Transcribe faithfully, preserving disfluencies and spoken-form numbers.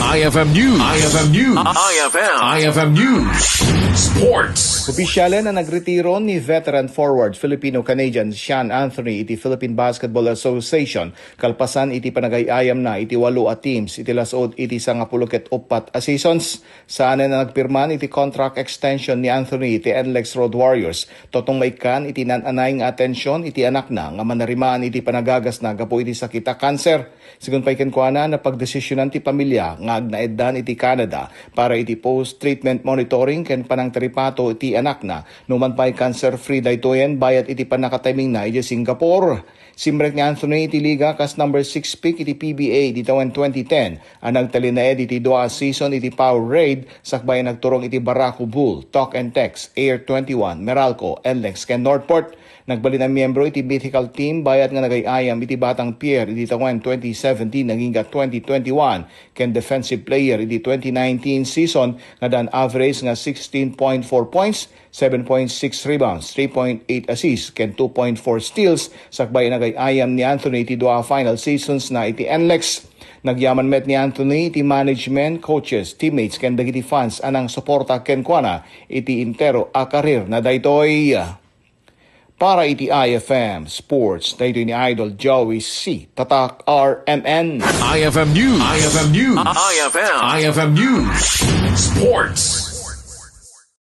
I F M News. I F M News. I F M. I F M News. Sports. Opisyalen a nagretiro ni veteran forward Filipino-Canadian Sean Anthony iti Philippine Basketball Association kalpasan iti panagay-ayamna iti walo a teams iti las-ud iti sangapulo ket uppat a seasons. Saanen a nagpirman iti contract extension ni Anthony iti N L E X Road Warriors, totong maikkan iti naan-anay nga atension iti anakna nga manarimaan iti panagagasna gapu iti sakit a kanser. Sigun pay kenkuana, napagdesisionan ti pamilia nga agnaeddan iti Canada para iti post-treatment monitoring ken panangtaripato iti anakna. Numan pay cancer-free daytoyen bayat iti pannakatimingna iti Singapore. Simrek ni Anthony iti liga kas number six pick iti P B A iti tawen twenty ten a nagtalinaed iti dua a season iti Powerade sakbay a nagturong iti Barako Bull, Talk and Text, Air twenty-one, Meralco, N L E X ken Northport. Nagbalin a miyembro iti mythical team bayat nga nagay-ayam iti Batang Pier iti tawen twenty seventeen agingga twenty twenty-one ken Defensive Player iti twenty nineteen season nga daan average nga sixteen point four points, seven point six rebounds, three point eight assists ken two point four steals sakbay a nagay-ayam ni Anthony iti dua a final seasons na iti N L E X. Nagyaman met ni Anthony iti management, coaches, teammates ken dagiti fans a nangsuporta kenkuana iti entero a karir na daytoy. Para iti I F M Sports, daytoy ni Idol Joey C. Tatak R M N. I F M News. I F M News. I F M. I F M News. Sports.